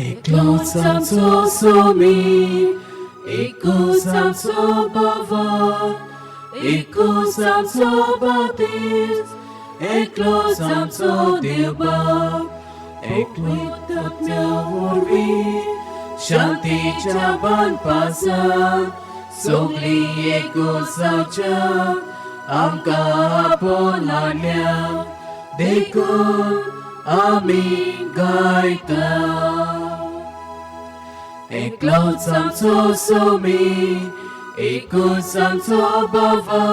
एकलोच आमचो सोमी, एकूच आमचो बाबा, एकूच आमचो बातीस, एकलोच आमचो देव बाप, एकलोच आत्म्या वरवीं शांतीच्या बांदपासान सगळीं एकूच जावच्या आमकां आपोवन हाडल्या, देखून आमी गायता. एकलोच आमचो सोमी, एकूच आमचो बाबा,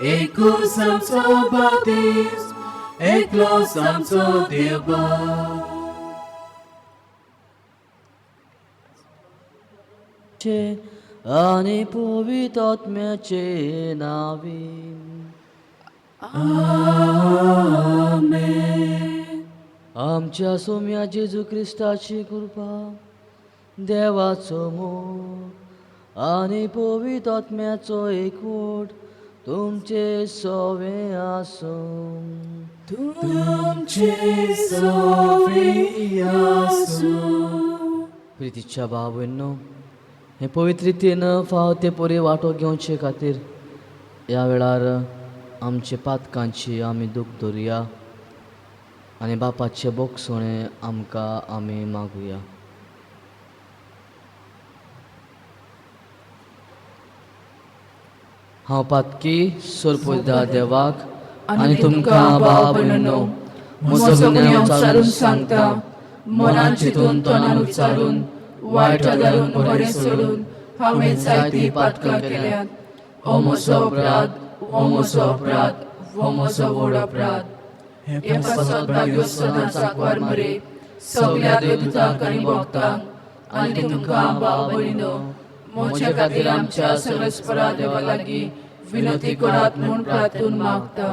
एकूच आमचो बातीस, एकलोच आमचो देव बाप. आनी पवित्र आत्म्याचे नावी. आमेन. आमच्या सोम्या जेजू क्रिस्ताची कृपा, देवाचो मोग आनी पवित्र आत्म्याचो एकवट तुमचे सवे आसूं. तुमचे सवे आसूं. प्रितीच्या भाव भयणो, हे पवित्र रितीन फाव ते परी वांटो घेवचे खातीर ह्या वेळार आमचे पातकांची आमी दूख धरुया आनी बापाचे बोगसोणे आमकां आमी मागुया. हांव पातकी सोरपोदा देवाक आनी तुमकां भाव भयणो म्हजो गुन्यांव उच्चारून सांगता. मनान चिंतून, तोंडान उच्चारून, वायट आदारून बरें सोडून हांवें जायतीं पातकां केल्यात. हो म्हजो अपराध, हो म्हजो अपराध, हो म्हजो व्हड अपराध. हे पासत भाग्यो सदांच आंकवार मरे, सगल्या देवदूतांक आनी भक्तांक आनी तुमकां भाव भयणो म्हज्या खातीर आमच्या सर्वेस्परा देवा लागीं विनंती करात म्हूण प्रार्थून मागता.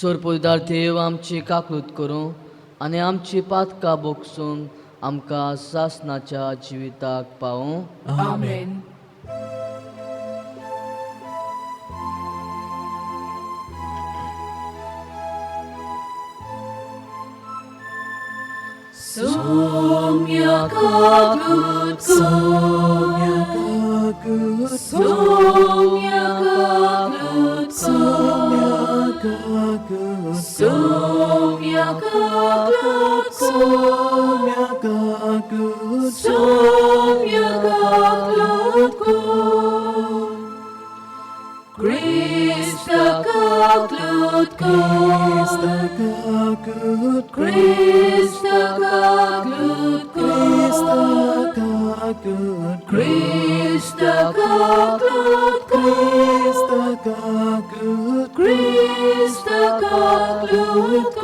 सोरपोदार देव आमची काकूत करूं आनी आमची पातकां बोगसून आमकां सासनाच्या जिविताक पावूं. आमेन. Saumya काकूत, Saumya काकूत, Saumya काकूत, Saumya काकूत, Saumya काकूत, Saumya काकूत, Saumya काकूत. Krista kaklut, Krista kaklut, Krista kaklut, Krista kaklut, Krista kaklut, Krista kaklut, Krista kaklut.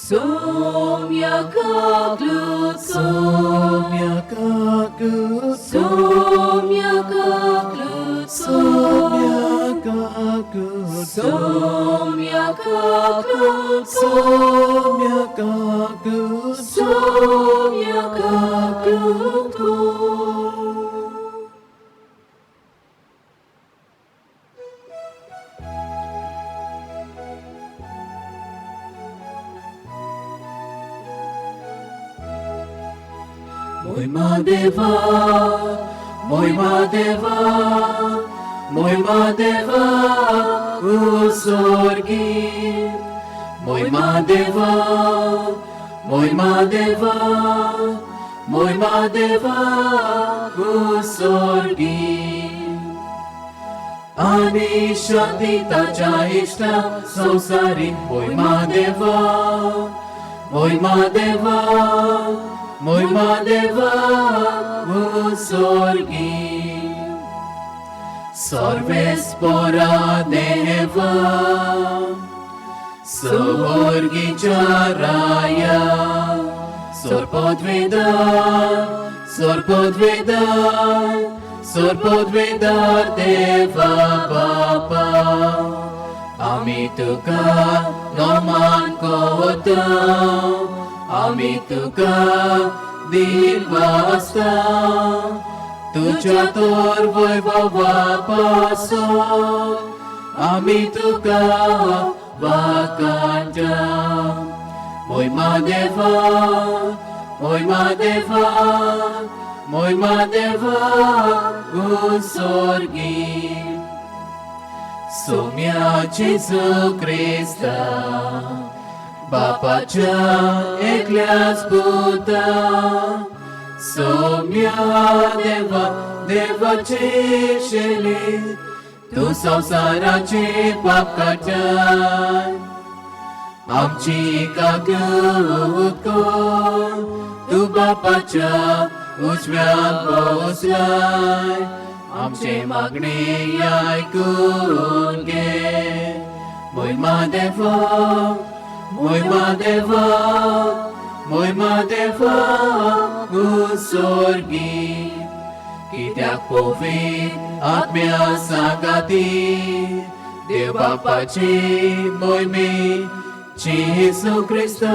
Somya kaklut, Somya kaklut, Somya kaklut, Somya kaklut, Somya kaklut, Somya kaklut, Somya kaklut. Moima Deva, Moima Deva, Moima Deva, Usorgi. Moima Deva, Moima Deva, Moima Deva, Usorgi. Ani शांती ताच्या इश्टा संसारी. मोहिमा देवा, मोहिमा देवा, मोहिमा देवा, उत्सर्गी. सर्वेस्परा देवा, स्वर्गीच्या राया, सर्पद्वेदार, सर्पद्वेदार, सर्पद्वेदार देवा बापा, आमी तुका नमन करता, आमी तुका दिलवासता. तुझ्या तर वैभवा पासून आमी तुका वाकांटा. मोयमा देवा, मोयमा देवा, मोयमा देवा सोर्गी. सोम्या जेजू क्रिस्ता बापाच्या एकल्याच पुता, सोम्या देवा देवाचे शेले, तूं संवसाराचे पाप काडटाय. आमची काकूत कर, तूं बापाच्या उजव्याक बसलाय, आमचे मागणे आयकून घे. मोयमा देवा, मोयमा देवा, मोयमा देवा सोर्गी. कित्याक पवित्र आत्म्या सांगाती देव बापाची मोयमे जेजू क्रिस्ता,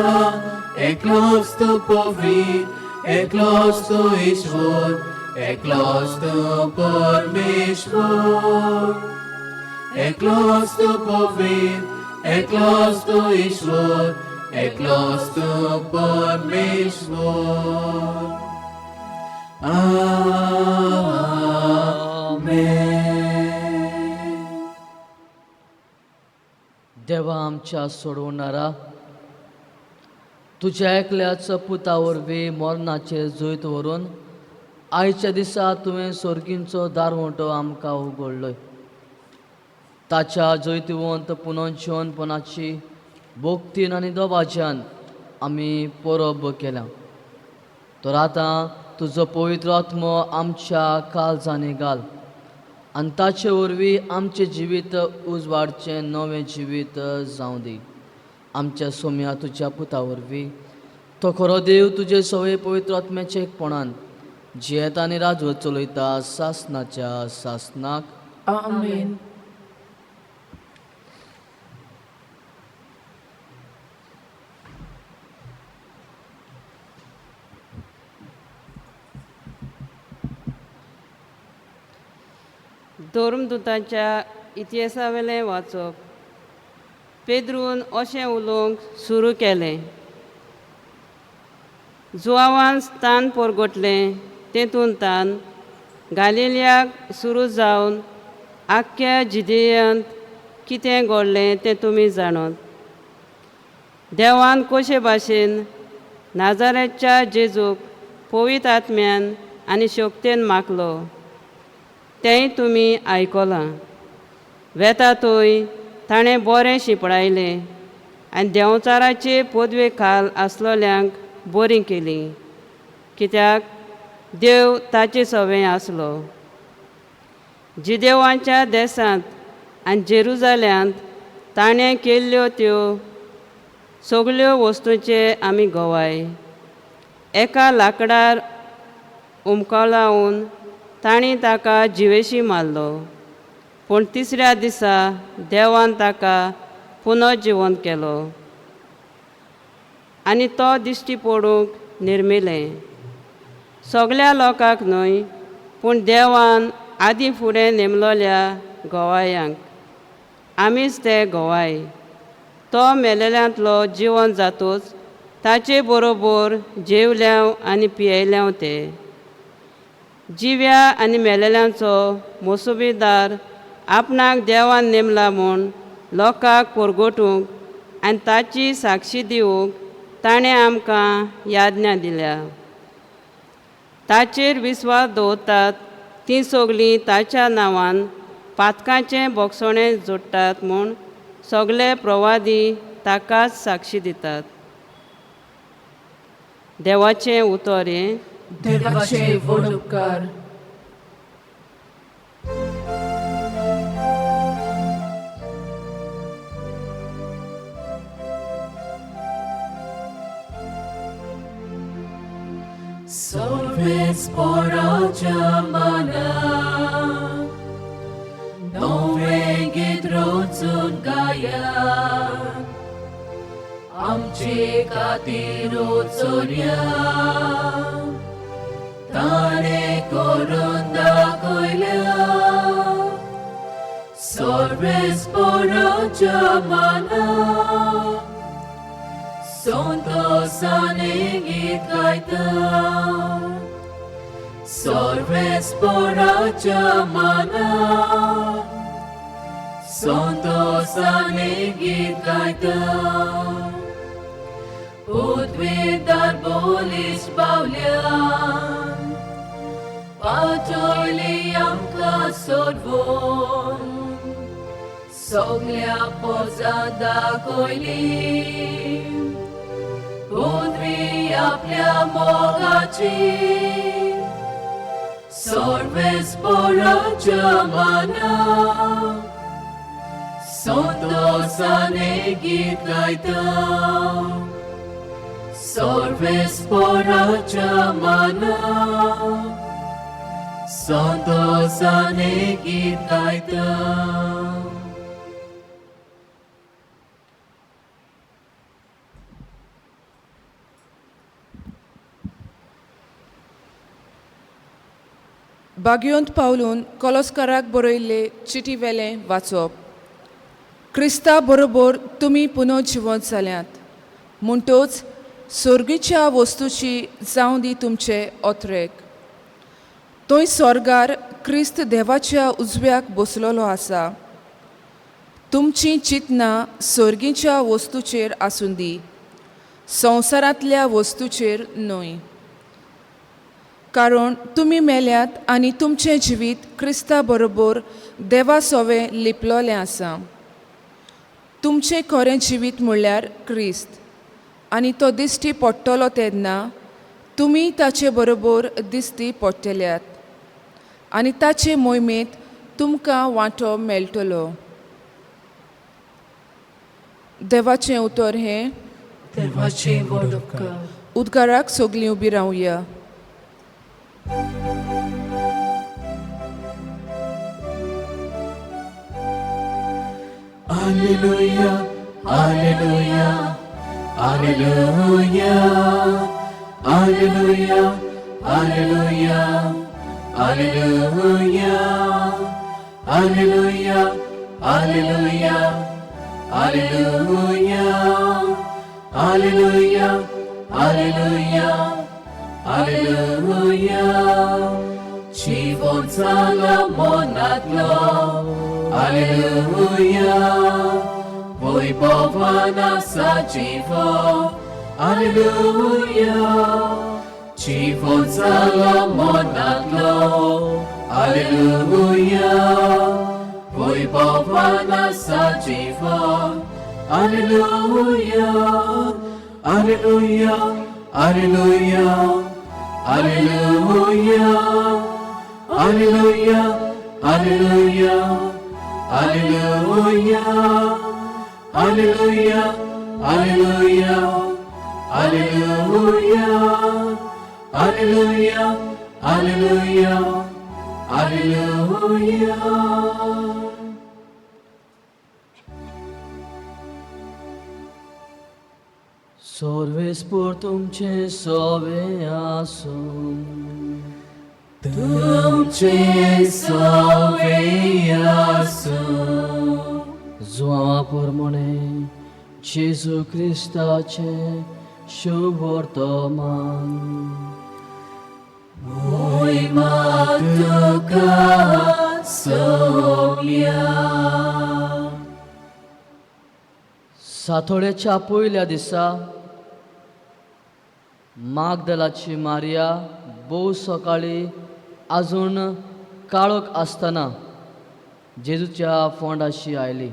एकलोच तूं पवित्र, एकलोच तूं ईश्वर, एकलोच तूं परमेश्वर. एकलोच तूं पवित्र, एकलोच तूं ईश्वर, एकलोच तूं परमेश्वर. आमेन. देवा आमच्या सोडवणारा, तुज्या एकल्याच पुता वरवीं मरणाचेर जैत व्हरून आयच्या दिसा तुवें सोर्गींचो दारवंटो आमकां उगडलोय. ताच्या जैतिवंत पुनर्जीवनपणाची भक्तीन आनी दबाज्यान आमी परब केल्या. तर आतां तुजो पवित्र आत्मो आमच्या काळजांनी घाल आनी ताचे वरवीं आमचें जिवीत उजवाडचें नवें जिवीत जावं दी. आमच्या सोम्या तुज्या पुता वरवीं, तो खरो देव तुजे सवय पवित्र आत्म्याचे एकपणान जियेता आनी राजवत चलयता सासनाच्या सासनाक. आमेन. धर्मदुतांच्या इतिहासावेलें वाचप. पेद्रून अशें उलोवंक सुरू केलें, जुआवान स्थान परगटलें तेतून तान गालिलियाक सुरू जावन आख्ख्या जिदेयांत कितें घडलें तें तुमी जाणत. देवान कशे भाशेन नाजारेच्या जेजूक पवित्र आत्म्यान आनी शक्तेन मागलो तेंय तुमी आयकलां. वेता थंय ताणें बरें शिंपडायलें आनी देंवचाराचे पदवे खाल आसलोल्यांक बरीं केलीं, कित्याक देव ताचे सवें आसलो. जिदेवांच्या देसांत आनी जेरुजाल्यांत ताणें केल्ल्यो त्यो सगल्यो वस्तूंचे आमी गवाय. एका लाकडार उमकळावन तांणी ताका जिवेशी मारलो, पूण तिसऱ्या दिसा देवान ताका पुनर्जिवंत केलो आनी तो दिश्टी पडूंक निर्मिलें. सगल्या लोकांक न्हय, पूण देवान आदीं फुडें नेमलोल्या गवायांक आमीच ते गवाय. तो मेलेल्यांतलो जिवन जातूच ताचे बरोबर जेवल्याव आनी पियेल्याव ते जिव्या आनी मेलेल्यांचो मोसुबीदार आपणाक देवान नेमला म्हूण लोकांक परगटूंक आनी ताची साक्षी दिवंक ताणें आमकां याज्ञा दिल्या. ताचेर विस्वास दवरतात तीं सगलीं ताच्या नांवान पातकांचें बोगसणें जोडटात म्हूण सगले प्रवादी ताकाच साक्षी दितात. देवाचें उतर हें. देवाचे व्हड उपकार. Solves poraja mana नवे गीत रोचून गाया, आमचे खातीर चोरया, ताणें करून दाखयल्या. सर्वेस पोराच्या मना, संतोषाने गीत गायता सर्वेस्पोराच्या मनात संतोषाने गीत गायता पृथ्वीदार बोलीस बावल्यान पाठवली आमकां सोडवून सगल्या पोजा दाखयली पृथ्वी आपल्या मोगाची सर्वेस्पोराच्या मनात संतोषाने गीत गायता सर्वेस्पोराच्या मनात संतोषाने गीत गायता. बागयोंत पावलून कोलोस्काराक बरयल्ले चिटी वेलें वाचप. क्रिस्ता बरोबर तुमी पुनः जिवंत जाल्यात म्हणटोच सोर्गीच्या वस्तूची जावं दी तुमचे ओत्रेक. थंय स्वर्गार क्रिस्त देवाच्या उजव्याक बसलेलो आसा. तुमचीं चिंतनां सोर्गीच्या वस्तूचेर आसूं दी, संवसारांतल्या वस्तूचेर न्हय. कारण तुमी मेल्यात आनी तुमचें जिवीत क्रिस्ता बरोबर देवा सोवें लिपलोलें आसा. तुमचें खरें जिवीत म्हणल्यार क्रिस्त आनी तो दिश्टी पडटलो तेन्ना तुमी ताचे बरोबर दिश्टी पडटल्यात आनी ताचे मोहिमेंत तुमकां वांटो मेळटलो. देवाचें उतर हें. देवाचें व्हड उपकार. उद्गाराक सगलीं उबी रावया. Alleluia, Alleluia, Alleluia, Alleluia, Alleluia, Alleluia, Alleluia, Alleluia, Alleluia, Alleluia, Alleluia, Alleluia. जीवन जाला मनातलो, Alleluia, वैभवान आसा जीवन, Alleluia, जीवन जाला मनातलो, Alleluia, वैभवान आसा जीवन, Alleluia, Alleluia, Alleluia, Alleluia, Alleluia, Alleluia, Alleluia, Alleluia, Alleluia, Alleluia, Alleluia, Alleluia, Alleluia. सर्वेस्पोर तुमचे सोवे आसूं. तुमचे सोवे आसूं. जुआंवा प्रमाणे जेजू क्रिस्ताचे शुभ वर्तमान. मोहिमा तुका सोम्या. सातोळ्याच्या पयल्या दिसा मागदलाची मारिया भोव सकाळी आजून काळोख आसतना जेजूच्या फोंडाशी आयली.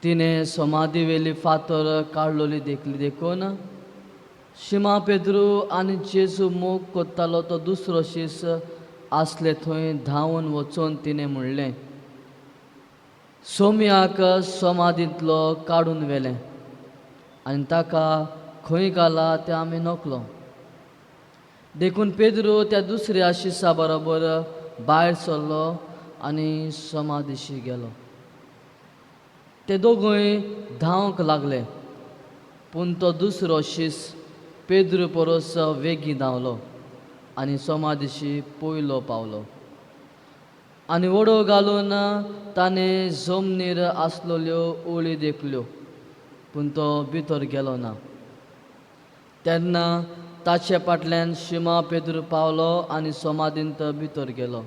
तिणें समाधी वेली फातर काडलोली देखली देखून शिमा पेद्रू आनी जेजू मोग कोत्तालो तो दुसरो शीस आसले थंय धांवून वचून तिणें म्हणलें, सोम्याक समाधींतलो काडून व्हेलें आनी ताका खंय घाला तें आमी नकलो. देखून पेद्रू त्या दुसऱ्या शिसा बरोबर भायर सरलो आनी समाधीशी गेलो. ते दोगूय धांवंक लागले, पूण तो दुसरो शीस पेद्रू परस वेगीं धांवलो आनी समाधीशी पयलो पावलो आनी वडो घालून ताणें जमनीर आसलेल्यो ओळी देखल्यो. पूण तो भितर गेलो ना. तेन्ना ताचे फाटल्यान शिमा पेद्रू पावलो आनी समाधींत भितर गेलो.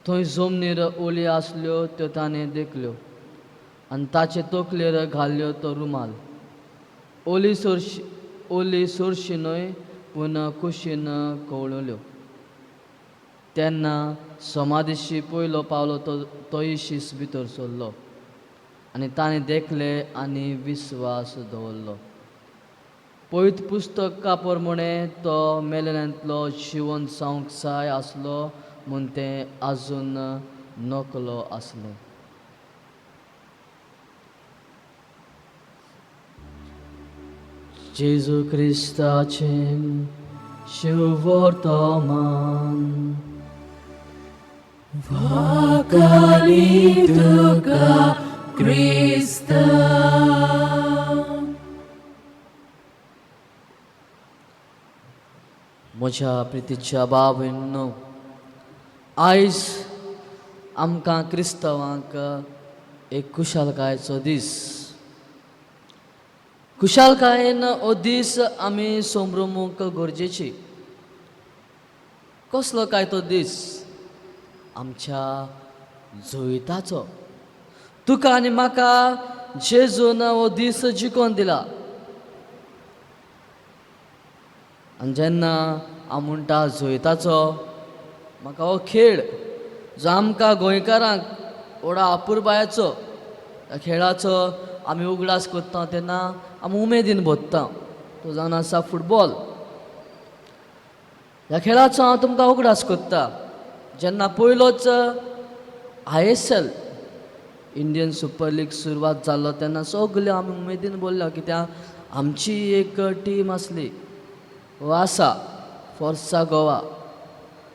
थंय जमनीर ओली आसल्यो त्यो ताणें देखल्यो आनी ताचे तकलेर घाल्ल्यो तो रुमाल ओली सोरशी ओली सोरशी न्हय पूण कुशीन कवळ्यो. तेन्ना समाधीशी पयलो पावलो तो तोय शीस भितर सरलो आनी ताणें देखलें आनी विस्वास दवरलो. पवित्र पुस्तका प्रमाणें तो मेलेल्यांतलो जिवन जावंक जाय आसलो म्हूण तें आजून नकलो आसलें. जेजू क्रिस्ताचें शिववर्तमान. वाखाणी तुका क्रिस्ता. म्हज्या प्रितीच्या बाबींनो, आयज आमकां क्रिस्तांवांक एक खुशालकायेचो दीस. खुशालकायेन हो दीस आमी संभ्रमूंक गरजेची. कसलो काय तो दीस? आमच्या जैताचो. तुका आनी म्हाका जेजून हो दीस जिखोवन दिला. आनी जेन्ना हांव म्हणटा जैताचो, म्हाका हो खेळ जो आमकां गोंयकारांक व्हडा अपुरबायेचो, ह्या खेळाचो आमी उगडास करता तेन्ना आमी उमेदीन भरता, तो जावन आसा फुटबॉल. ह्या खेळाचो हांव तुमकां उगडास करता जेन्ना पयलोच ISL Indian super league सुरवात जाल्लो तेन्ना सगळे आमी उमेदीन भरल्या, कित्याक आमची एक टीम आसली वो आसा फोर्सा गोवा,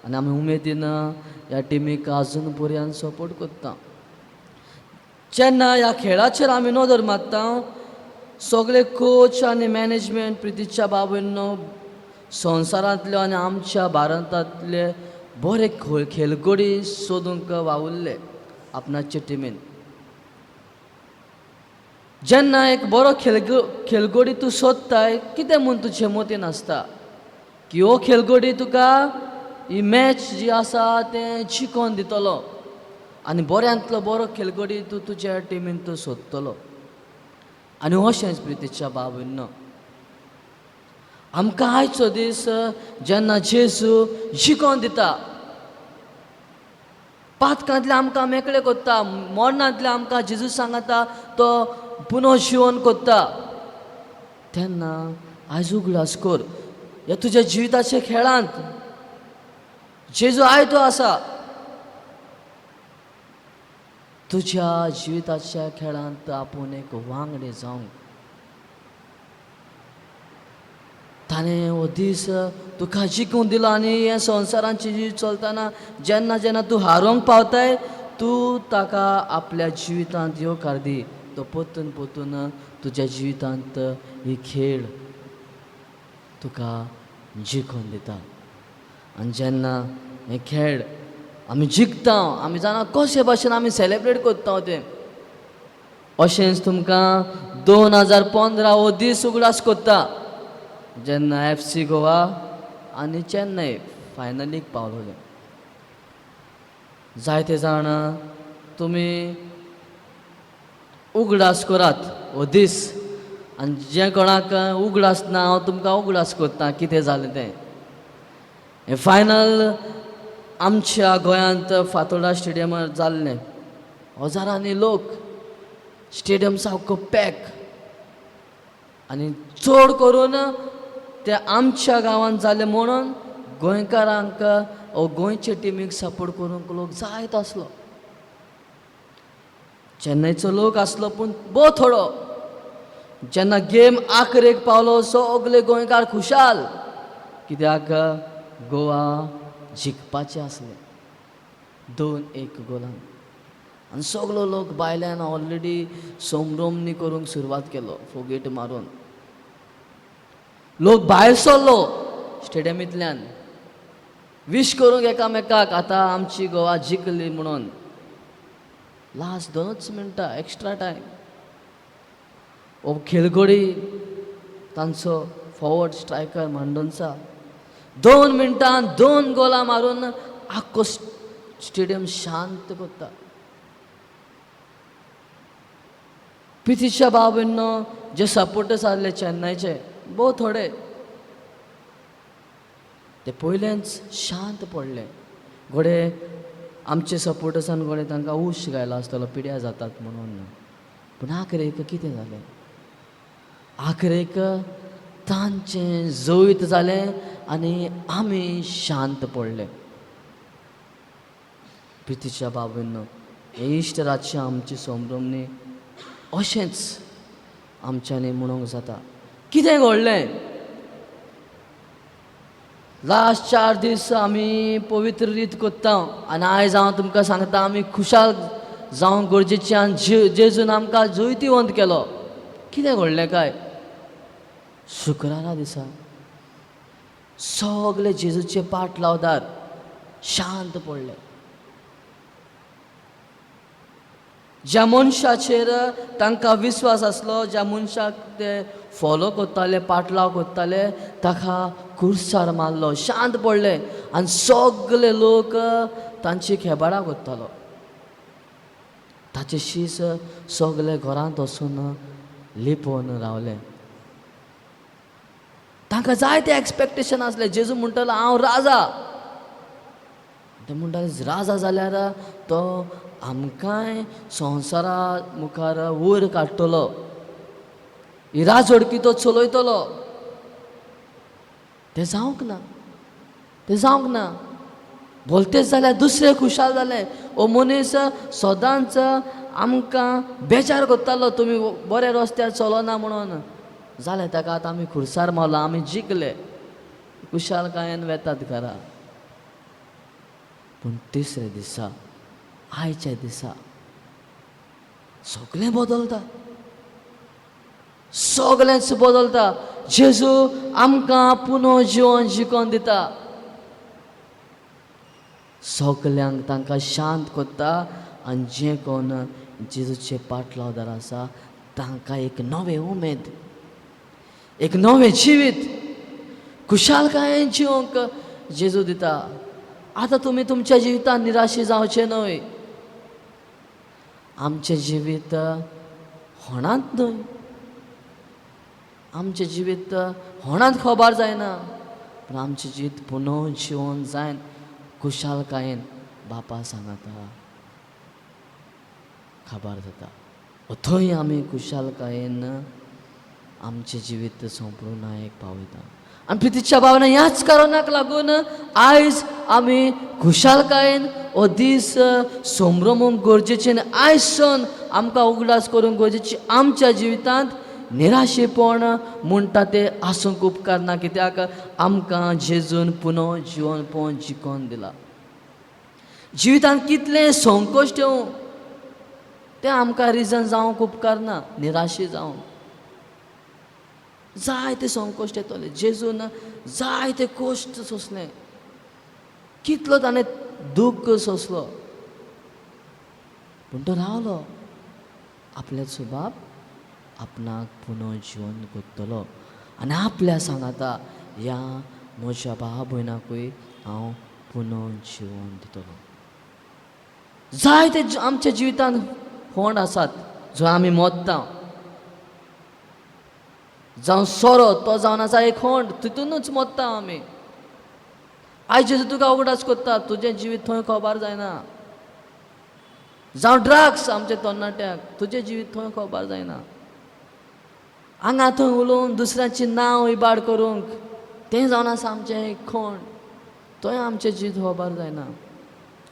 आनी आमी उमेदीन ह्या टिमीक आजून पर्यंत सपोर्ट करता. जेन्ना ह्या खेळाचेर आमी नदर मारता, सगळे कोच आनी मॅनेजमेंट प्रितीच्या बाबींनो संवसारांतल्यो आनी आमच्या भारतांतले बरे खेळगडी सोदूंक वावुरले आपणाचे टिमीन. जेन्ना एक बरो खेळगडी तूं सोदताय, कितें म्हूण तुजे मतीन आसता की हो खेळगडी तुका ही मॅच जी आसा तें जिखोवन दितलो आनी बऱ्यांतलो बरो खेळगडी तूं तुज्या टिमीन तूं सोदतलो. आनी अशेंच प्रितीच्या बाबींनो, आमकां आयचो दीस जेन्ना जेजू जिखोवन दिता, पातकांतले आमकां मेकळे करता, मरणांतले आमकां जेजू सांगता तो पुनो जिवन करता, तेन्ना आयज उगडास कर ह्या तुज्या जिविताच्या खेळांत जेजू आयतो आसा. तुज्या जिविताच्या खेळांत आपूण एक वांगडी जावंक ताणें हो दीस तुका जिखून दिलो. आनी हे संवसारांची जीव चलतना जेन्ना जेन्ना तूं हारोवंक पावताय, तूं ताका आपल्या जिवितांत येवकार दी, तो परतून परतून तुज्या जिवितांत ही खेळ तुका जिखून दिता. आनी जेन्ना हे खेळ आमी जिखता, आमी जाणा कशे भाशेन आमी सेलेब्रेट करता तें. अशेंच तुमकां 2015 हो दीस उगडास करता जेन्ना FC Goa आनी चेन्नय फायनलीक पावलोले. जायते जाण तुमी उगडास करात हो दीस, आनी जे कोणाक उगडास ना हांव तुमकां उगडास करता कितें जालें तें. हें फायनल आमच्या गोंयांत फातोर्डा स्टेडियमार जाल्लें. हजारांनी लोक, स्टेडियम सामको पॅक, आनी चड करून ते आमच्या गांवांत जालें म्हणून गोंयकारांक ओ गोंयचे टिमीक सपोर्ट करूंक लोक जायत आसलो. चेन्नयचो लोक आसलो पूण भोव थोडो. जेन्ना गेम आखरेक पावलो सगळे गोंयकार खुशाल, कित्याक गोवा जिखपाचें आसलें 2-1 गोलान. आनी सगलो लोक भायल्यान ऑलरेडी संभ्रमणी करूंक सुरवात केलो, फोगेट मारून लोक भायर सरलो स्टेडियमींतल्यान विश करूंक एकामेकाक आतां आमची गोवा जिखली म्हणून. लास्ट 2 मिनटां एक्स्ट्रा टायम, हो खेळगडी तांचो फॉवर्ड स्ट्रायकर मांडोन्सा 2 मिनटां 2 गोलां मारून आख्खो स्टेडियम शांत करता. पितिच्या बाबींनो जे सपोर्टर्स आसले चेन्नयचे भोव थोडे, ते पयलेंच शांत पडले. घोडे आमचे सपोर्टर्सान घोडे तांकां उश घायला आसतलो, पिड्या जातात म्हणून. पूण आखरेक कितें जालें, आखरेक तांचें जैत जालें आनी आमी शांत पडले. प्रितीच्या बाबींनो, हे इश्ट रातचें आमची संभ्रम न्ही अशेंच आमच्यांनी म्हणूंक जाता. कितें घडलें लास्ट 4 दीस आमी पवित्र रीत करता आनी आयज हांव तुमकां सांगता आमी खुशाल जावंक गरजेचें आनी जेजून आमकां जैतिवंत केलो. कितें घडलें काय, शुक्रारा दिसा सगळे जेजूचे पाट लावदार शांत पडले. ज्या मनशाचेर तांकां विस्वास आसलो, ज्या मनशाक ते फॉलो करताले, पाटलाव करताले, ताका कुर्सार मारलो, शांत पडले आनी सगळे लोक तांची खेबाडां करतालो. ताचे शीस सगळे घरांत वचून लिपोवन रावले. तांकां जायते एक्सपेक्टेशन आसलें. जेजू म्हणटालो हांव राजा, ते म्हणटाले राजा जाल्यार तो आमकांय संवसारा मुखार वयर काडटलो, ही राजवडकी तो चलयतलो. तें जावंक ना, तें जावंक ना. बोलतेच जाल्यार दुसरे खुशाल जाले. ओ मनीस सदांच आमकां बेजार करतालो, तुमी बऱ्या रस्त्यार चलना म्हणून. जालें ताका आतां आमी खुर्सार मारलो, आमी जिखले, खुशालकायेन वेतात घरा. पूण तिसऱ्या दिसा, आयच्या दिसा सगळें बदलता, सगळेंच बदलता. जेजू आमकां पुनो जिवन जिकोन दिता, सगल्यांक तांकां शांत करता आनी जे कोण जेजूचे पाटलावदार आसा तांकां एक नवें उमेद, एक नवें जिवीत, खुशालकायेन जिवंक जेजू दिता. आतां तुमी तुमच्या जिवितांत निराशी जावचें न्हय. आमचें जिवीत होणांत न्हय, आमचें जिवीत होणांत खबर जायना, पूण आमचें जिवीत पुनः जिवन जायन खुशालकायेन बापा सांगाता खबर जाता. थंय आमी खुशालकायेन आमचें जिवीत सोंपडून एक पावयता. आनी प्रितीच्या भावना ह्याच कारणाक लागून आयज आमी खुशालकायेन हो दीस संभ्रमूंक गरजेचें आनी आयज सावन आमकां उगडास करूंक गरजेची. आमच्या जिवितांत निराशेपण म्हणटा तें आसूंक उपकारना, कित्याक आमकां जेजून पुनः जिवनपण जिकोन दिला. जिवितांत कितलें संकश्ट येवं तें आमकां रिजन जावंक उपकारना, निराशे जावंक. जायते संकश्ट येतले, जेजून जायते कश्ट सोंसले, कितलो ताणें दुख्ख सोंसलो, पूण तो रावलो. आपल्याचो बाप आपणाक पुनः जिवन करतलो आनी आपल्या सांगाता ह्या म्हज्या भाव भयणाकूय हांव पुनः जिवन दितलो. जायते आमच्या जिवितांत फोंड आसात जो आमी मोत्ता, जावं सोरो तो जावन आसा एक होंड, तितूनच मोत्ता आमी. आयज जेजू तुका उगडास करता, तुजें जिवीत थंय खबर जायना. जावं ड्रग्स आमच्या तरणाट्याक, तुजें जिवीत थंय खबर जायना. हांगा थंय उलोवन दुसऱ्याचें नांव इबाड करूंक तें जावन आसा आमचें एक खोंड, थंय आमचें जिवीत खबर जायना.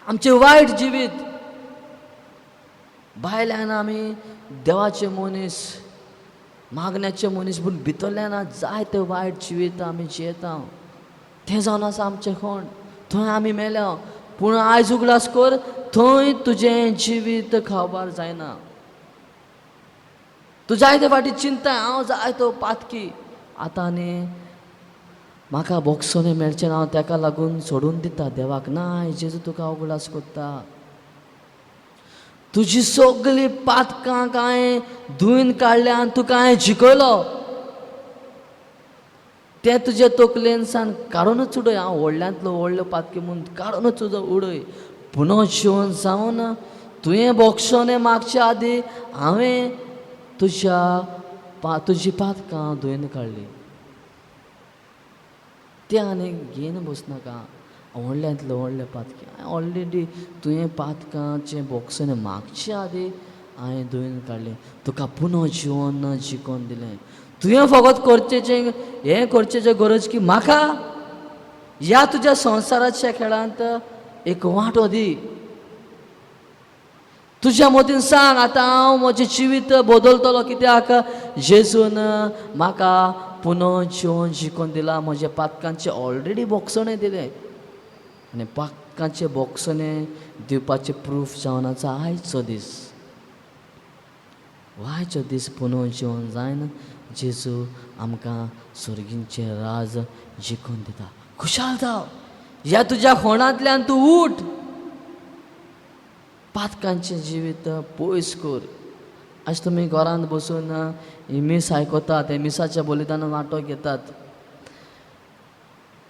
आमचें वायट जिवीत भायल्यान आमी देवाचे मनीस, मागण्याचे मनीस, पूण भितरल्यान जायते वायट जिवीत आमी जियेता, तें जावन आसा आमचें खोंड, थंय आमी मेल्या. पूण आयज उगडास कर, थंय तुजें जिवीत खबर जायना. तूं जायते फाटी चिंता, हांव जायतो पातकी, आतां न्ही म्हाका बोगसोने मेळचें ना, हांव तेका लागून सोडून दिता देवाक. ना, जेजू तुका उगडास करता, तुजी सगळीं पातकां हांवें धुवन काडल्या आनी तुका हांवें जिखयलो. तें तुजे तकलेन सान काडूनच उडय. हांव व्हडल्यांतलो व्हडलो पातकी म्हूण काडूनच उडय. पुनः जिवन जावन तुवें बोगसोने मागच्या आदी हांवें तुज्या तुजी पातकां धुवन काडली. तें आनी घेवन बसनाका. व्हडल्यांतलो व्हडलें पातकी हांवें ऑलरेडी तुवें पातकांचें बोगसणें मागचे आदी हांवें धुवन काडलें. तुका पुनः जिवन जिकोवन दिलें. तुवें फकत करचें हें करचें गरज की म्हाका ह्या तुज्या संवसाराच्या खेळांत एक वांटो दी. तुज्या मतीन सांग आतां हांव म्हजें जिवीत बदलतलो कित्याक जेजून म्हाका पुनः जिवन जिकोवन दिलां. म्हज्या पातकांचें ऑलरेडी बोगसणें दिलें आनी पातकांचें बोगसणें दिवपाचें प्रूफ जावन आसा आयचो दीस. आयचो दीस पुनः जिवन जायन जेजू आमकां सर्गींचें राज जिखून दिता. खुशाल जाव, ह्या तुज्या खोणांतल्यान तूं उठ, पातकांचें जिवीत पयस कर. आज तुमी घरांत बसून ही मीस आयकतात, हे मिसाच्या बलिदानान वांटो घेतात.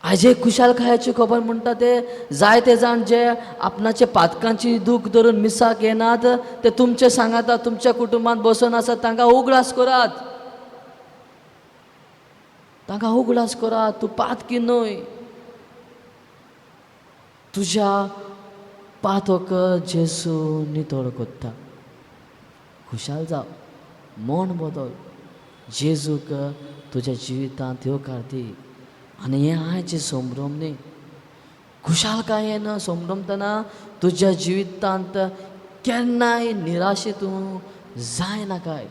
आयज एक खुशालकायेची खबर म्हणटा ते जायते जाण जे आपणाचे पातकांची दूख धरून मिसाक येनात ते तुमचे सांगाता तुमच्या कुटुंबांत बसून आसात. तांकां उगडास करात, तांकां उगडास करात. तूं पातकी न्हय, तुज्या पातक जेजू नितळ करता. खुशाल जाव, मन बदल, जेजूक तुज्या जिवितांत येवकार दी. आनी हें आयचें संभ्रम न्ही, खुशालकायेन संभ्रमतना तुज्या जिवितांत केन्नाय निराशे तूं जायनाकाय.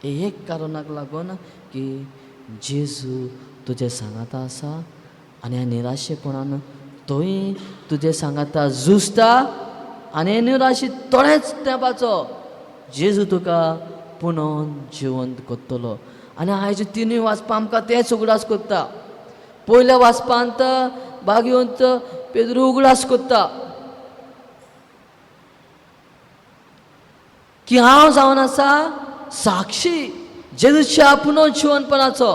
हे एक कारणाक लागून की जेजू तुजें सांगाता आसा आनी ह्या निराशेपणान तोय तुजें सांगाता झुजता आनी हे निराशे थोडेच तेंपाचो जेजू तुका पुनोन जिवंत करतलो. आनी आयज तिनूय वाचपा आमकां तेंच उगडास करता. पयल्या वाचपांत बागेवंत पेद्रू उगडास करता की हांव जावन आसा साक्षी जेजूच्या पुनोन जिवनपणाचो.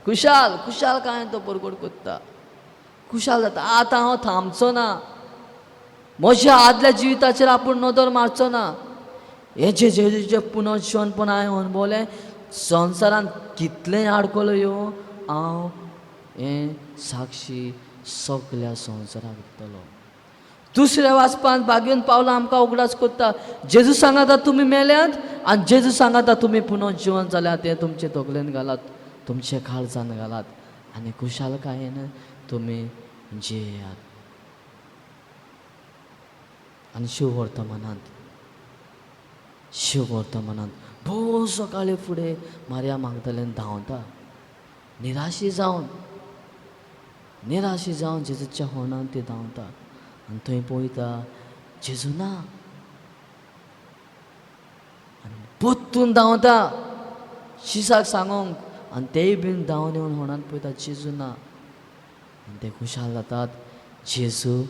खुशाल खुशाल काय तो परगट करता, खुशाल जाता. आतां हांव थांबचो ना, म्हज्या आदल्या जिविताचेर आपूण नदर मारचो ना. हें जे जेजूचें पुनर्जिवनपण हांवें अणभवलें, संवसारांत कितलें आडखळो येवं हांव हें साक्षी सगल्या संवसाराक दितलो. दुसऱ्या वाचपांत बागेवन पावलां आमकां उगडास करता. जेजू सांगाता तुमी मेल्यात आनी जेजू सांगाता तुमी पुनर्जिवन जाल्यात. तें तुमचे तकलेन घालात, तुमचे काळजान घालात आनी खुशालकायेन तुमी जियेयात. आनी शिववर्तमानांत शिववर्तमानांत भोव सकाळी फुडें मारिया मागदलेन धांवता निराशी जावन, निराशी जावन जेजूच्या होणांत ती धांवता आनी थंय पळयता जेजू ना. आनी परतून धांवता शिसाक सांगूंक आनी तेय बीन धांवन येवन होणांत पळयता जेजू ना. आनी ते खुशाल जातात, जेजू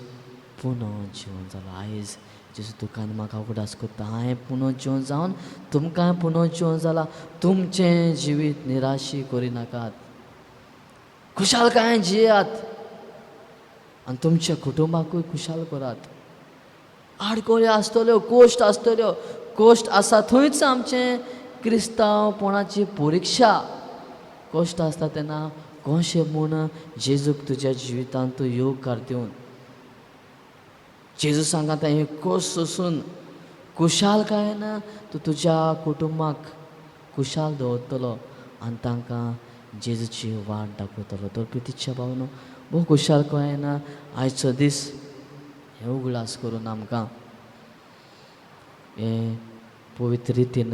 पुनः जिवन जालो. आयज जेजू तुका आनी म्हाका उगडास करता, हांवें पुनः जिवन जावन तुमकां पुनः जिवन जाला. तुमचें जिवीत निराशी करिनाकात, खुशालकायेन जियात आनी तुमच्या कुटुंबाकूय खुशाल करात. आडखळ्यो आसतल्यो, कोश्ट आसतल्यो, कोश्ट आसा थंयच आमचें क्रिस्तांवपणाची परिक्षा. कश्ट आसता तेन्ना कशें म्हूण जेजूक तुज्या जिवितांत तूं येवकार दिवन जेजू सांगाता हें कश्ट सोंसून खुशालकायेन तूं तुज्या कुटुंबाक खुशाल दवरतलो आनी तांकां जेजूची वाट दाखयतलो. तर प्रितीच्या भावनो, भोव खुशालकायेन आयचो दीस हे उगडास करून आमकां हें पवित्र रितीन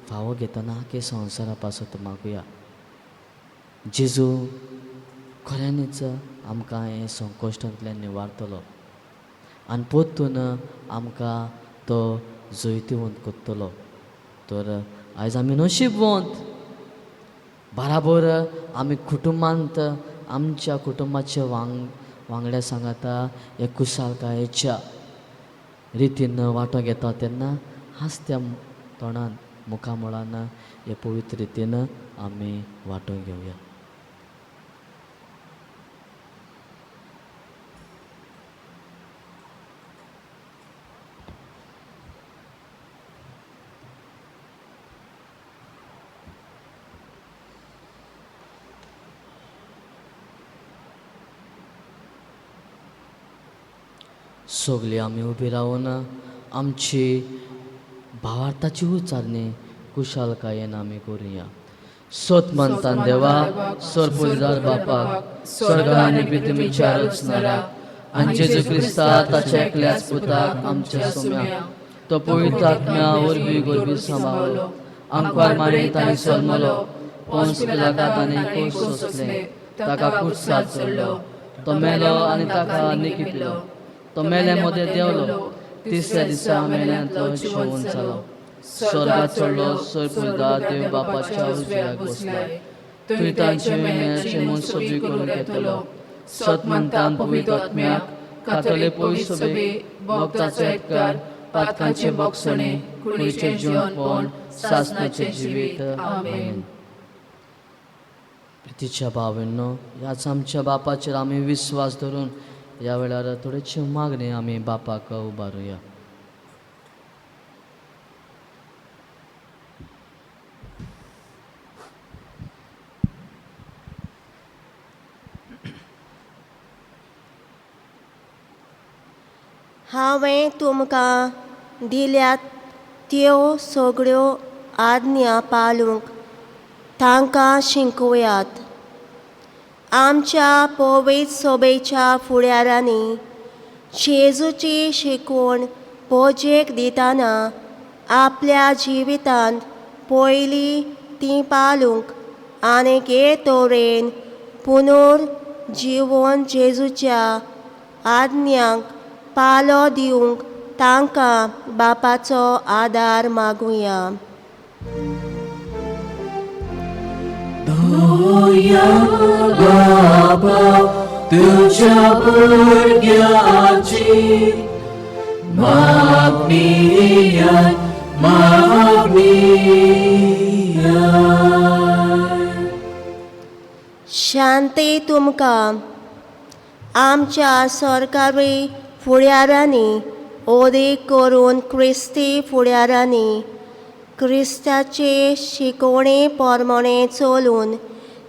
फावो घेतना की संवसारा पासत मागुया. जेजू खऱ्यांनीच आमकां हें संकश्टांतल्यान निवारतलो आनी परतून आमकां तो जैतिवंत करतलो. तर आयज आमी नशीबवंत, बराबर आमी कुटुंबांत आमच्या कुटुंबाचे वांगड्या सांगाता हे खुशालकायेच्या रितीन वांटो घेता तेन्ना हांसत्या तोंडान मुखामळान हे पवित्र रितीन आमी वांटो घेवया. सगळीं आमी उबी रावन आमची भावार्थाची उचारणी कुशालकायेन आमी करुया. सोत मानतान देवा, सरपुजार बापाक, स्वर्ग आनी पृथ्वीच्या रचणारा आनी जेजू क्रिस्ता ताच्या एकल्याच पुताक आमच्या सोम्या, तो पवित्र आत्म्या वरवीं गोरवी सांबाळलो, आंकवार मारी ताणें जल्मलो, पोंस पिलाता ताणें कोस सोंसलें, ताका कुर्सार चडलो, तो मेलो आनी ताका निकिपलो, तो मेल्या मदें देंवलो, तिसऱ्या दिसा मेल्यांतलो जिवोन जालो, स्वर्गात चडलो, सरपुजदार देव बापाच्या उजव्याक बसलो, थंय तांचे मेल्याचे म्हूण सभी करूंक येतलो. सत मानतान पवित्र आत्म्याक, कातोले पवित्र सभेक, भक्ताचो एककार, पातकांचे बोगसणे, कुडीचें जिवनपण, सासणाचें जिवीत. आमेन. प्रितीच्या भावांनो, ह्याच आमच्या बापाचेर आमी विस्वास धरून ह्या वेळार थोडेची मागणी आमी बापाक उबारुया. हांवें तुमकां दिल्यात त्यो सगळ्यो आज्ञा पाळूंक तांकां शिकवयात. आमच्या पवित्र सभेच्या फुडारांनी जेजूची शिकवण पोजेक दितना आपल्या जिवितांत पयलीं ती पाळूंक आनी हे तरेन पुनर्जिवन जेजूच्या आज्ञांक पालो दिवंक तांकां बापाचो आदार मागुया. दया बाबा तुझ्या भुरग्याची मागणीयान मागणीयान. शांती तुमकां. आमच्या सरकारी फुडारांनी ओदी करून क्रिस्ती फुडारांनी क्रिस्ताचे शिकवणे प्रमाणे चलून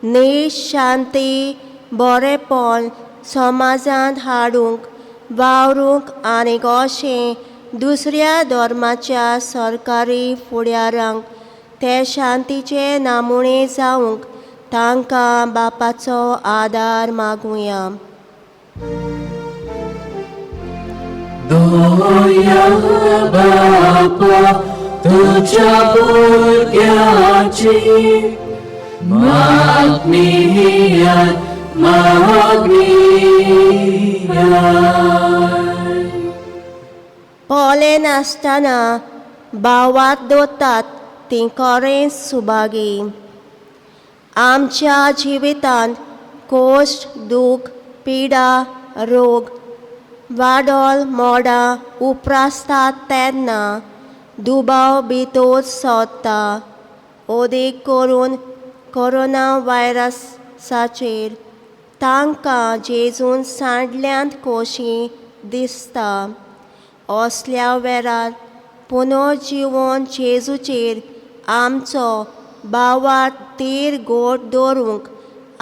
निशांती बरेपण समाजांत हाडूंक वावरूंक आनी अशें दुसऱ्या धर्माच्या सरकारी फुडारांक ते शांतीचे नामुणे जावंक तांकां बापाचो आदार मागुया. दया बापा तुझ्या भुरग्याची मागणीयान मागणीयान. पळयनासतना भावात दवरतात ती खरेंच सुभागी. आमच्या जिवितांत कश्ट, दूख, पिडा, रोग, वाडोल मोडां उप्रासतात तेन्ना दुबाव भितर सरता. अदीक करून कोरोना व्हायरसाचेर तांकां जेजून सांडल्यांत कशी दिसता. असल्या वेळार पुनर्जिवन जेजूचेर आमचो भावार्थ तीर गोट दवरूंक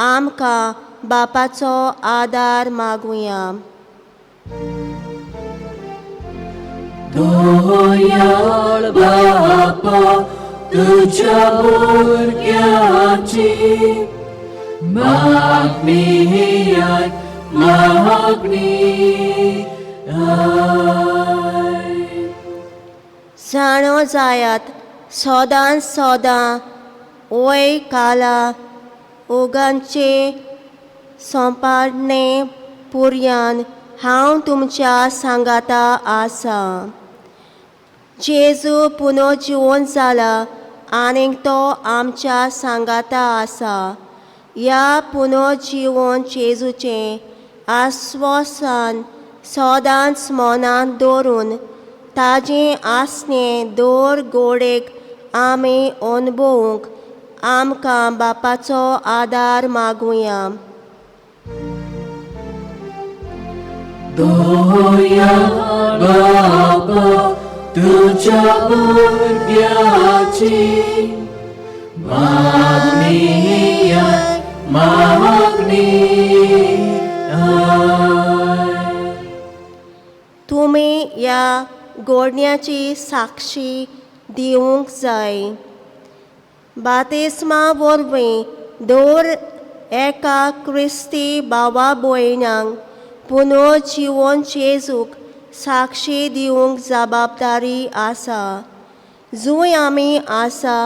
आमकां बापाचो आदार मागुया. दयाळ बापा तुझ्या भुरग्याची मागणीयान मागणीयान. जाणो जायात सदां सदां वय काला ओगांचे सोंपाडणे पुर्यान हांव तुमच्या सांगाता आसा. जेजू पुनर्जिवन जाला आनीक तो आमच्या सांगाता आसा. ह्या पुनर्जिवन जेजूचें आस्वासन सदांच मनांत दवरून ताजें आसणें दर गोडेक आमी अनुभवूंक आमकां बापाचो आदार मागुया. दोया बापा तुझ्या भुरग्याची मागणी मागणी. तुमी ह्या गोडण्याची साक्षी दिवंक जाय. बातिस्मा वरवीं दर एका क्रिस्ती भावा भयणांक पुनर्जिवन जेजूक साक्षी दिवंक जबाबदारी आसा. जंय आमी आसा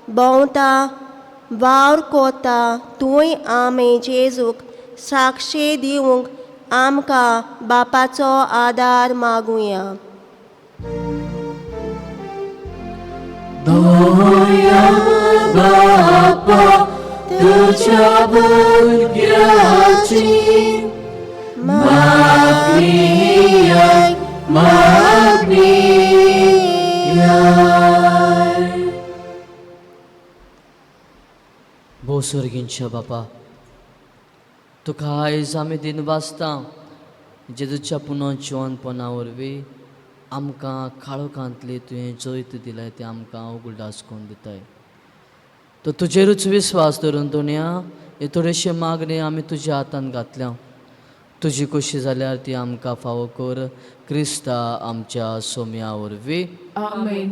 भोंवता वावर कोता थंय आमी जेजूक साक्षी दिवंक आमकां बापाचो आदार मागुया. दोया बापा तुझ्या भुरग्याची मागणी मागणी. भोव सर्गींच्या बापा, तुका आयज आमी दिन वाचता जेजूच्या पुनर्जिवनपणा वरवीं आमकां काळोखांतली तुवें जैत दिलाय तें आमकां उगडास करून दिताय. तर तुजेरूच विस्वास धरून दोनया हे थोडेशे मागणे आमी तुज्या हातान घातल्या. तुजी खोशी जाल्यार ती आमकां फावो कर क्रिस्ता आमच्या सोम्या वरवीं. आमेन.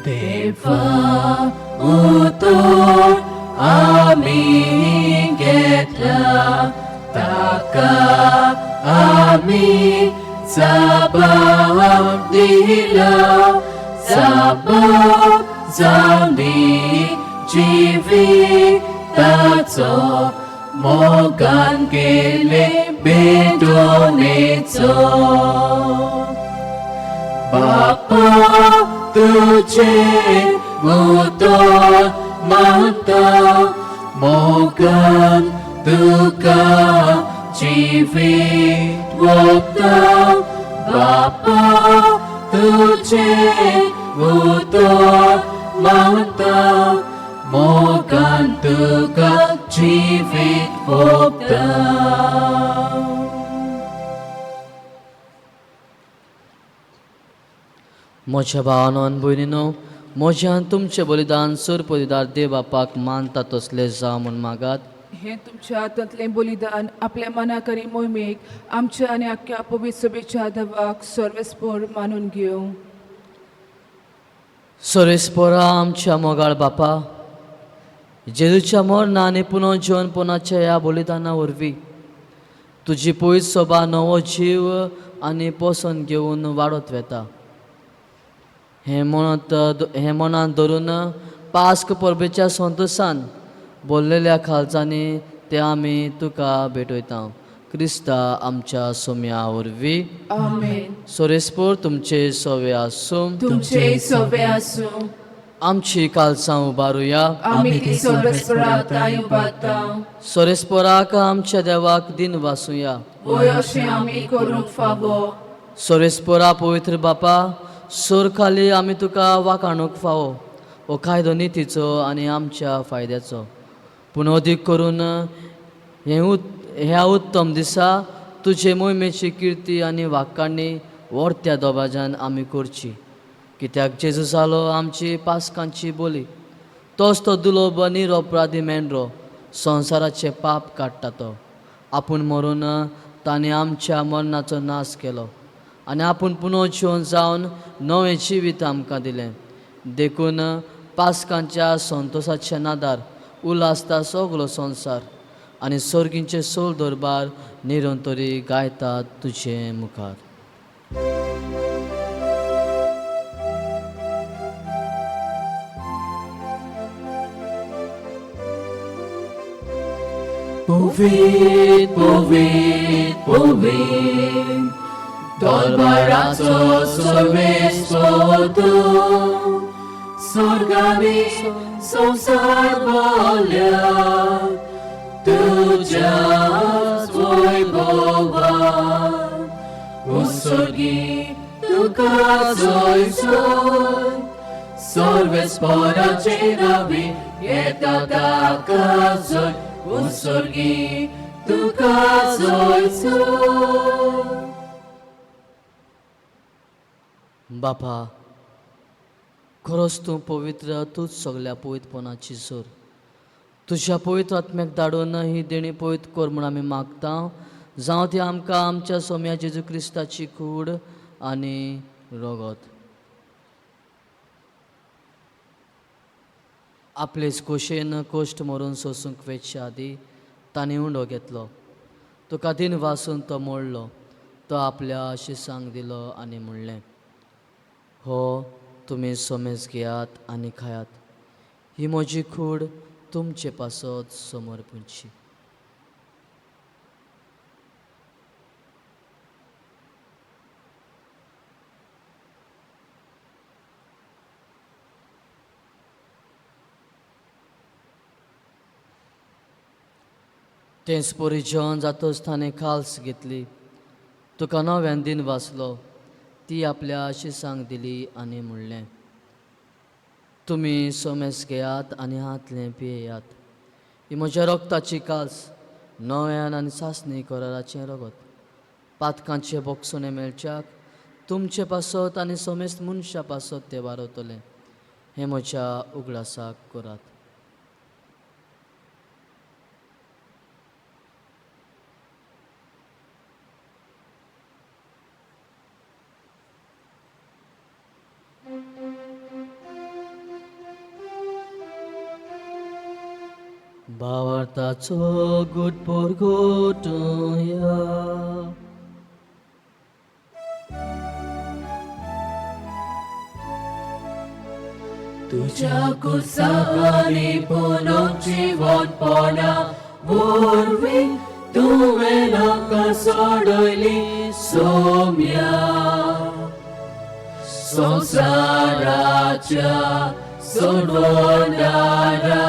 देवा उतर आमी घेतला ताका आमी जाबाब दिला. जाबाब जावनी जिविताचो मोगान केले बेडोनेचो. बापा तुझे उतर मानता मोगान तुका जिवीत वता. बापा तुझे उतर मानता मोगान तुका जिवीत वता. म्हज्या भावानो आनी भयणीनो, म्हज्यान तुमचें बलिदान सुर बलिदान देव बापाक मानता तसलें जावं म्हूण मागात. हें तुमच्या हातांतलें बलिदान आपल्या मनाक आनी मोहिमेक आमच्या आनी आख्ख्या पवित्र सभेच्या देवाक सर्वेस्पोर मानून घेवं. सोरेस्पोरा आमच्या मोगाळ बापा, जेजूच्या मरणा आनी पुनर्जिवनपणाच्या ह्या बलिदाना वरवीं तुजी पयस सोबा नवो जीव आनी पोसण घेवन वाडत वेता. हें म्हणत हें मनांत धरून पास्क परबेच्या संतोशान बोल्लेल्या खालचांनी ते आमी तुका भेटयता. क्रिस्ता आमच्या सोम्या वरवीं. आमेन. सोरेस्पोर तुमचे सवे आसूं. तुमचे सवे आसूं. आमची कालसां उबारुया. आमी ती सर्वेस्पराक उबारता. सोरेस्पोराक आमच्या देवाक दिन वासुया. वय अशें आमी करूंक फावो. सोरेस्पोरा पवित्र बापा, सोर खाली आमी तुका वाखाणूंक फावो हो कायदो नितीचो आनी आमच्या फायद्याचो. पूण अदीक करून हें ह्या उत्तम दिसा तुजे मोहिमेची किर्ती आनी वाखाणी व्हडत्या दबाज्यान आमी करची. कित्याक जेजू जालो आमची पास्कांची बोली, तोच तो दुलोब निरोपराधी मेंढरो संवसाराचें पाप काडटा तो. आपूण मरून ताणें आमच्या मरणाचो नाश केलो आनी आपूण पुनर्जिवन जावन नवें जिवीत आमकां दिलें. देखून पास्कांच्या संतोशाच्या नादार उल्हासता सगलो संवसार आनी सर्गींचे सोल दरबार निरंतरी गायता तुजे मुखार. Povit, povit, povit, दरबाराचो सर्वेस्पर तूं स्वर्गानी संवसार भरल्या तुज्याच वैभवान उत्सर्गी तुका जय जय सर्वेस्पराचे नांवी येता ताका जय उत्सर्गी तुका जय जय. बापा, खरोच तूं पवित्र, तूंच सगल्या पवित्रपणाची सोर. तुज्या पवित्र आत्म्याक धाडून ही देणी पवित्र कर म्हूण आमी मागता. जावं ती आमकां आमच्या सोम्या जेजू क्रिस्ताची कूड आनी रगत. आपलेच खोशेन कोश्ट मरून सोसूंक वेचच्या आदी तांणी उंडो घेतलो. तुका दिन वासून तो मोडलो. तो आपल्या शिसांक दिलो आनी म्हणलें, हो तुमी सोमेस घेयात आनी खायात. ही म्हजी कूड तुमचे पासत समर्पूची. तेंच परी जेवण जातच ताणें खाल्स घेतली. तुका नव्यान दिन वाचलो. ती आपल्या शिसांक दिली आनी म्हणलें, तुमी सोमेस घेयात आनी हातलें पियेयात. ही म्हज्या रगताची काल्स, नव्यान आनी सासणी कराराचें रगत. पातकांचें बोगसणें मेळच्याक तुमचे पासत आनी सोमेस्त मनशां पासत तें वारवतलें. हें म्हज्या उगडासाक करात. भावार्थाचो गुट परगटुया. तुज्या कुर्सांनी पुनर्जिवनपणा वरवीं तुवें आमकां सोडयली सोम्या. संवसाराच्या सोडवणारा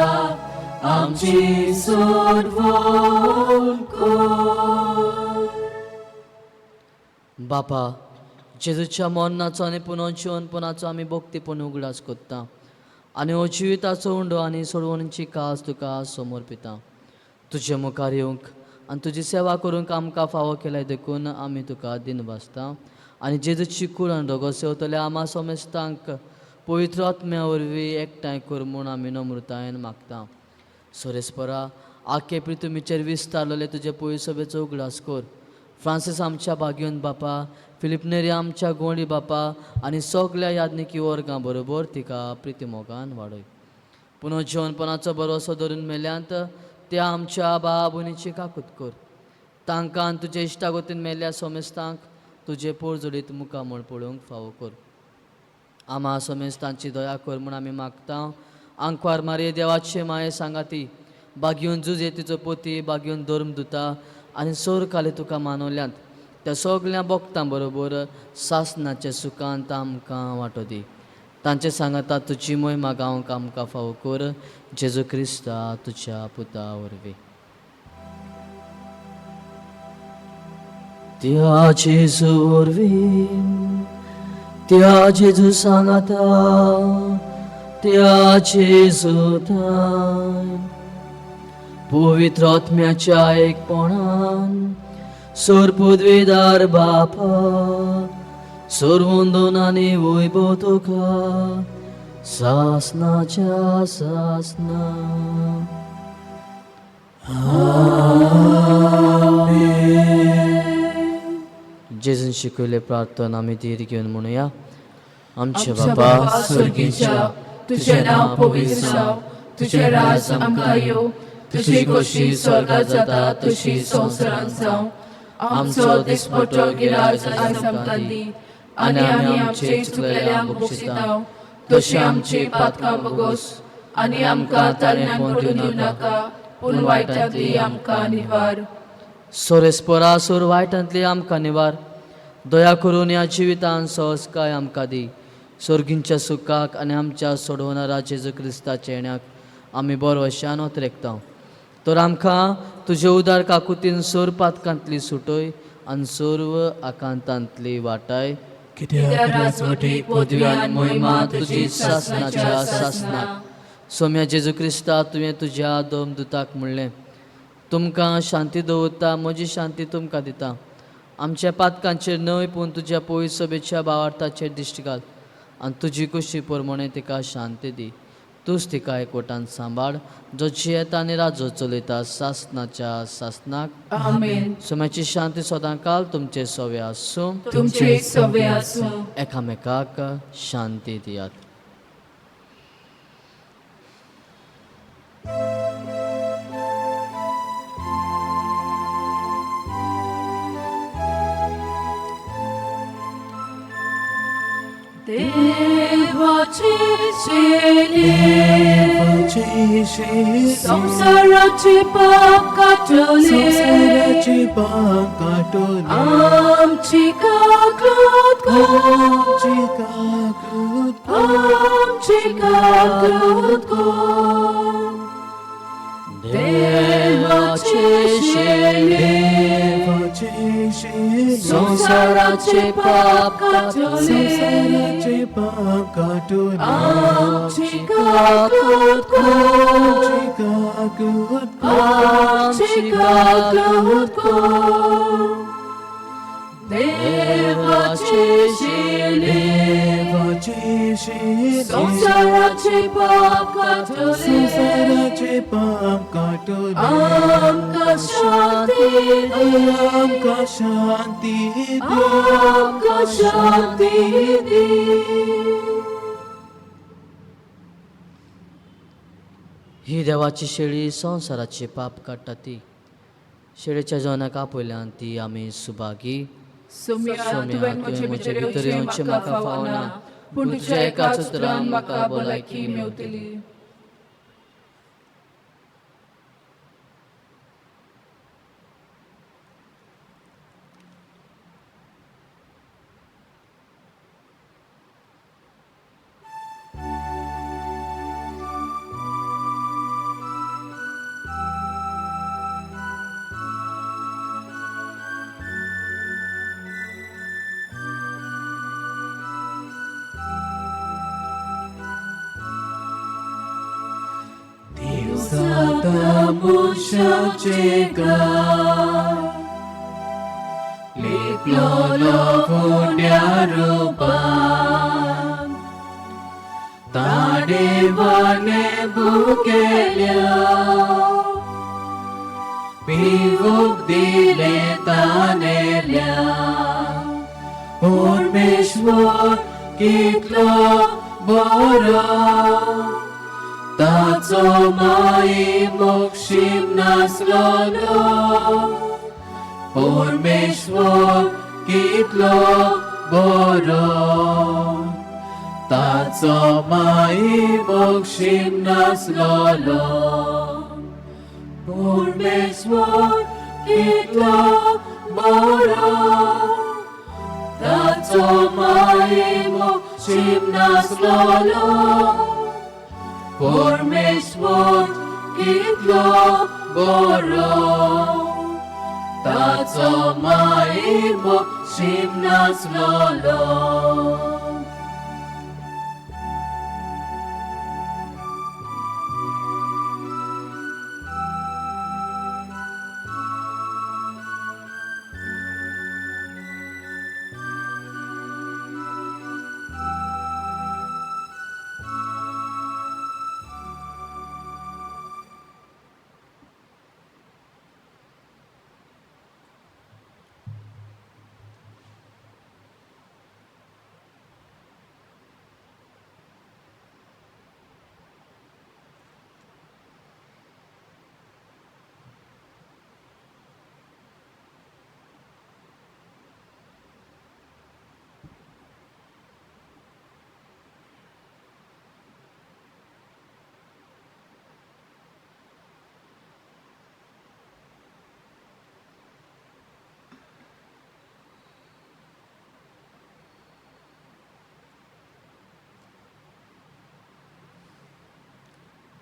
आमची सोडवण कर. बापा, जेजूच्या मरणाचो आनी पुनर्जिवनपणाचो आमी भक्तीपण उगडास करता आनी हो जिविताचो उंडो आनी सोडवणीची कास तुका समर्पिता. तुजे मुखार येवंक आनी तुजी सेवा करूंक आमकां फावो केल्या देखून आमी तुका दिन भासता. आनी जेजूची कूड आनी रगत सेवतल्या आमा सोमेस्तांक पवित्र आत्म्या वरवीं एकठांय कर म्हूण आमी नम्रतायेन मागता. सोरेस्परा, आखे प्रितुमीचेर विस्तारलेले तुजे पयसोबेचो उगडास कर. फ्रांसीस आमच्या भाग्योन बापा, फिलीप नेरी आमच्या गोंडी बापा आनी सगल्या याज्ञिकी वर्गां बरोबर तिका प्रितीमोगान वाडय. पुनः जिवनपणाचो भरोसो धरून मेल्यांत त्या आमच्या बाबुनीची काकूत कर. तांकां तुजे इश्टागतीन मेल्ल्या सोमेस्तांक तुजे पोरजोडीत मुखामळ पळोवंक फावो कर. आमा सोमेस्तांची दया कर म्हूण आमी मागता. आंकवार मारये देवाचे माये सांगाती बागयोन जुजे तिचो पोती, बागयोन धर्म दुता आनी सोरकाले तुका मानवल्यांत त्या सगल्या भक्तां बरोबर सासनाच्या सुखांत आमकां वांटो दी. तांचे सांगाता तुजी मोहिमा गावंक आमकां फावो कर. जेजू क्रिस्ता तुज्या पुता वरवीं. त्या जेजू वरवीं, त्या जेजू सांगाता, त्या जेजूतान पवित्र आत्म्याच्या एकपणान सोरपुदवेदार बापा सोरवंदोन आनी वैभव तुका सासनाच्या सासना. जेजून शिकयले प्रार्थना आमी धीर घेवन म्हणुया. आमचे बापा स्वर्गीच्या, तुझें नांव पवित्र जावं, तुझें राज आमकां येवं, तुजी खोशी स्वर्गात जाता तशी संवसारांत जावं. आमचो दिसपट्टो गिराज आयज आमकां दी आनी आमी आमचे चुकलेल्यांक बक्षितांव तशी आमची पातकां बगोस आनी आमकां तारण्यान पडून दिवं नाका, पूण वायटांतली आमकां निवार. सोरेस्परा सोर वायटांतली आमकां निवार. दया करून ह्या जिवितान सहजकाय आमकां दी. सोर्गींच्या सुखाक आनी आमच्या सोडवणारा जेजू क्रिस्ताच्या येण्याक आमी बरो अत्रेकता. तर आमकां तुजे उदार काकुतीन सोर पातकांतली सुटय आनी सर्व आकांतांतली वाटाय. कित्याक राजवटीक पदवी आनी मोहिमा तुजी सासनाच्या सासनाक. सोम्या जेजू क्रिस्ता, तुवें तुज्या दोम दुताक म्हणलें, तुमकां शांती दवरता, म्हजी शांती तुमकां दिता. आमच्या पातकांचेर न्हय पूण तुज्या पयस सभेच्या भावार्थाचेर दिश्ट घाल आनी तुजी कुशी प्रमाणे तिका शांती दी. तूंच तिका एकवटान सांबाळ, जो जियेता आनी राजो चलयता सासनाच्या सासनाक. आमेन. सोम्याची शांती सदांकाल तुमचे सवे आसूं. तुमचे सवे आसूं. एकामेकाक शांती दियात. देवाचे शेले, संवसाराचे पाप काटले, संवसाराचे पाप काटले, आमची काकूत कर, आमची काकूत कर, आमची काकूत कर. देवाचे शेले, देवाचे शेले, संवसाराचे पाप काटले, संवसाराचे पाप काटले, आमची काकूत कर, आमची काकूत कर, आमची काकूत कर. देवाचे शेले, देवाचे शेले, संवसाराचे पाप काटले, संवसाराचे पाप काटले, आमकां शांती दी, आमकां शांती दी, आमकां शांती दी. ही देवाची शेळी संवसाराचे पाप काडटा ती शेळेच्या जेवणाक आपयल्यान ती आमी सुभागी. सोम्या, तुवें म्हजे भितर येवचें म्हाका फावना, पूण तुज्या एकाच उतरान म्हाका भलायकी मेवतली. दिवसाता मनशाचे गाय लिपलोलो फुड्या रुपान, ताणें वाने भुकेल्या पिवूक दिलें तानेल्या. परमेश्वर कितलो बरो, ताचो माई मोक्षीम नासलोलो. परमेश्वर कितलो बरो, ताचो माई मोक्षीम नासलोलो. परमेश्वर कितलो बरो, ताचो माई मोक्षीम नासलोलो. परमेश्वर कितलो बरो, ताचो माई मोक्षीम नासलोलो.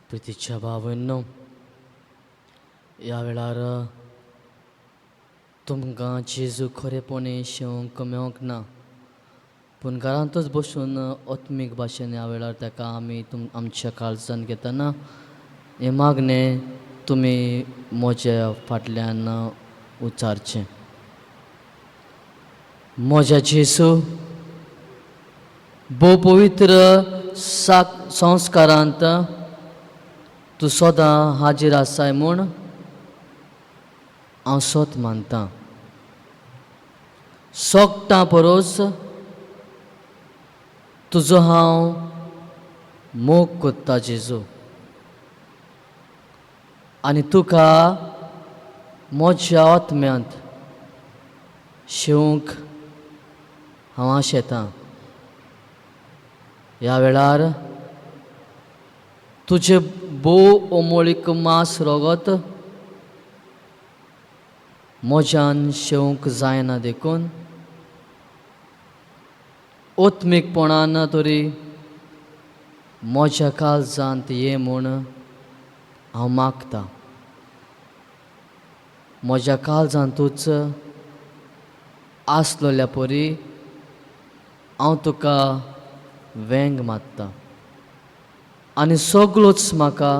प्रितीच्या भावनो, ह्या वेळार तुमकां जेजू खरेपणी शेवंक मेवंक ना, पूण घरांतच बसून आत्मीक भाशेन ह्या वेळार ताका आमी आमच्या काळजान घेतना हें मागणें तुमी म्हज्या फाटल्यान उच्चारचें. म्हज्या जेजू, भोव पवित्र संस्कारांत तूं सदां हाजीर आसाय म्हूण हांव सत मानतां. सोगटां परोस तुजो हांव मोग कोत्ता जेजू, आनी तुका म्हज्या आत्म्यांत शेवंक हांव आशेतां. ह्या वेळार तुजें भोव अमोळीक मांस रगत म्हज्यान शेवंक जायना देखून आत्मीकपणान तरी म्हज्या काळजांत ये म्हूण हांव मागतां. म्हज्या काळजांतूच आसलोल्या परी हांव तुका वेंग मारता आनी सगळोच म्हाका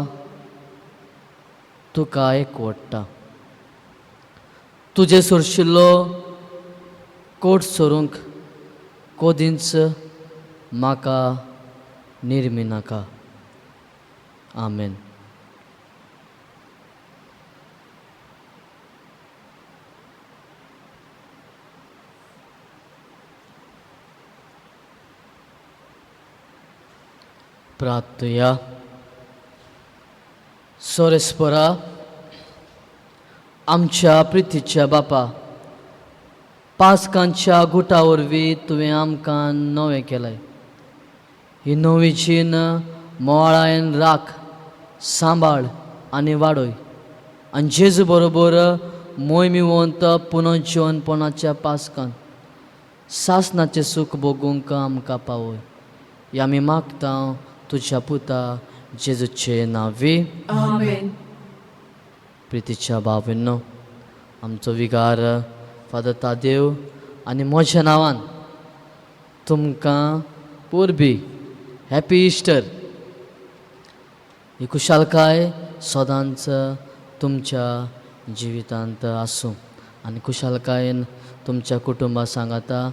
तुका एकवडटा. तुजें सोरशिल्लो कोट सोरूंक कदींच म्हाका निर्मिनाका. आमेन. प्रार्थया. सोरेस्परा आमच्या प्रितीच्या बापा, पासकांच्या गुटा वरवीं तुवें आमकां नवें केलें. ही नवी चीन मोवाळायन राख, सांबाळ आनी वाडय आनी जेजू बरोबर मोहिमेवंत पुनर्जिवनपणाच्या पासकान सासनाचें सूख भोगूंक आमकां पावय. ह्या आमी मागता तुज्या पुता जेजूचे नांवी. आमेन. प्रितीच्या भावनो, आमचो विगार फादर तादेव आनी म्हज्या नांवान तुमकां परबी, हॅपी इस्टर. ही खुशालकाय सदांच तुमच्या जिवितांत आसूं आनी खुशालकायेन तुमच्या कुटुंबा सांगाता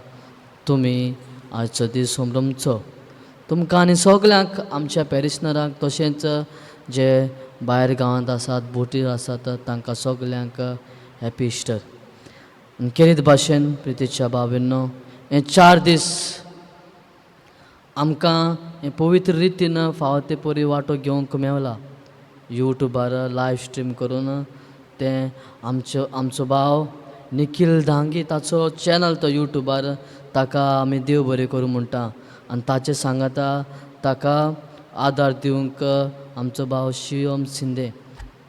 तुमी आजचो दीस समरमचो. तुमकां आनी सगल्यांक आमच्या पॅरिशनरांक तशेंच जे भायर गांवांत आसात, बोटीर आसात, तांकां सगल्यांक हॅपी इस्टर. आनी केरीत भाशेन प्रितीच्या भाविनो, हे 4 दीस आमकां हें पवित्र रितीन फावो ते परी वांटो घेवंक मेवला. युट्यूबार लायव स्ट्रीम करून तें आमचो भाव निखील दांगी ताचो चॅनल तो युट्यूबार, ताका आमी देव बरें करूं म्हणटा आनी ताचे सांगाता ताका आदार दिवंक आमचो भाव शिवम शिंदे,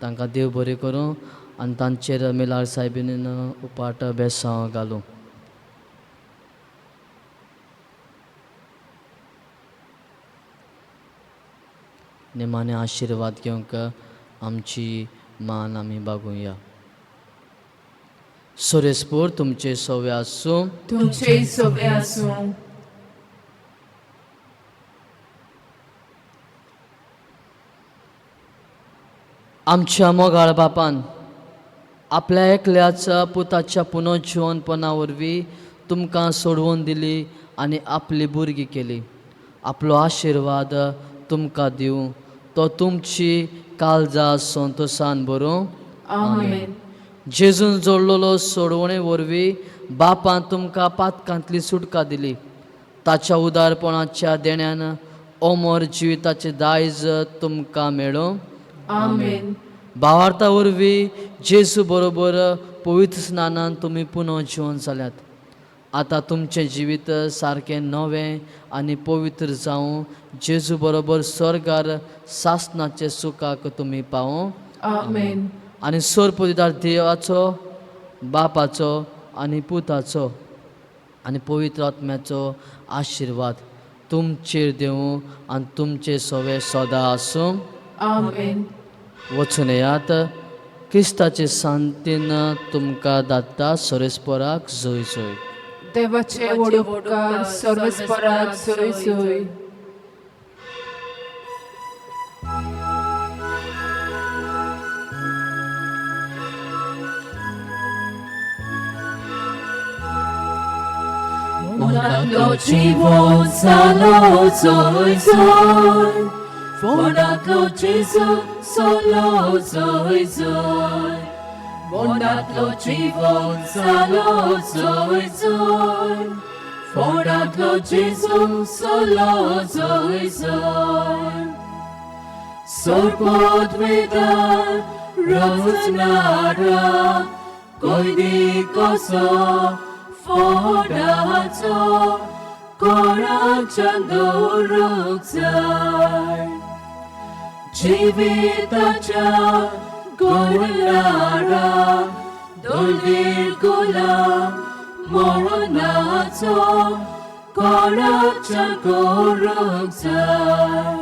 तांकां देव बरें करूं आनी तांचेर मेलार सायबिणीन उपाट बेसांव घालूं. निमाणे आशिर्वाद घेवंक आमची मान आमी बागुया. सोरेस्पोर तुमचे सवे आसूं. तुमचे सवे आसूं. आमच्या मोगाळ बापान आपल्या एकल्याच पुताच्या पुनर्जिवनपणा वरवीं तुमकां सोडवून दिली आनी आपली भुरगीं केली. आपलो आशिर्वाद तुमकां दिवं, तो तुमची काळजां संतोसान भरूं. आमेन. जेजून जोडलेलो सोडवणे वरवीं बापान तुमकां पातकांतली सुटका दिली. ताच्या उदारपणाच्या देण्यान अमर जिविताचें दायज तुमकां मेळूं. आमेन. भावार्था वरवीं जेजू बरोबर पवित्र स्नानान तुमी पुनः जिवन जाल्यात. आतां तुमचें जिवीत सारकें नवें आनी पवित्र जावं, जेजू बरोबर स्वर्गार सासनाचे सुखाक तुमी पावूं. आमेन. आनी सोरपदिदार देवाचो, बापाचो आनी पुताचो आनी पवित्र आत्म्याचो आशिर्वाद तुमचेर देवूं आनी तुमचे सवे सदां आसूं. आमेन. वचून येयात, क्रिस्ताचे शांतीन तुमकां धाडटा. सोरेस्पराक जोय जोय. देवाचे व्हड उपकार सर्वस्पराक सोय सोय. मोनांतलो जीवन जालो जोय जोय, फोंडांतलो जेजू सोलो जोय जोय. मोनांतलो जीवन जालो जोय जोय, फोंडांतलो जेजू सोलो जोय जोय. सोरपोत वेदार रचणारा कोयदी कसो फोडाचो कोणाच्या दवरूंक जाय. जिविताच्या गोलारा दलदीर गुलाम मरणाचो कोणाच्या करूंक जाय.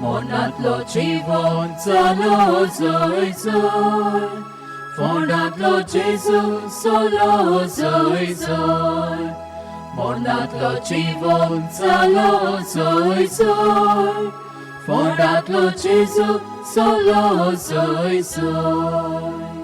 मनांतलो जीवन जालो जोय जोय, फोंडांतलो जेजू सोलो जोय जोय. मनांतलो जीवन जालो जोय जोय, फोंडांतलो जेजू सोलो जोय जोय.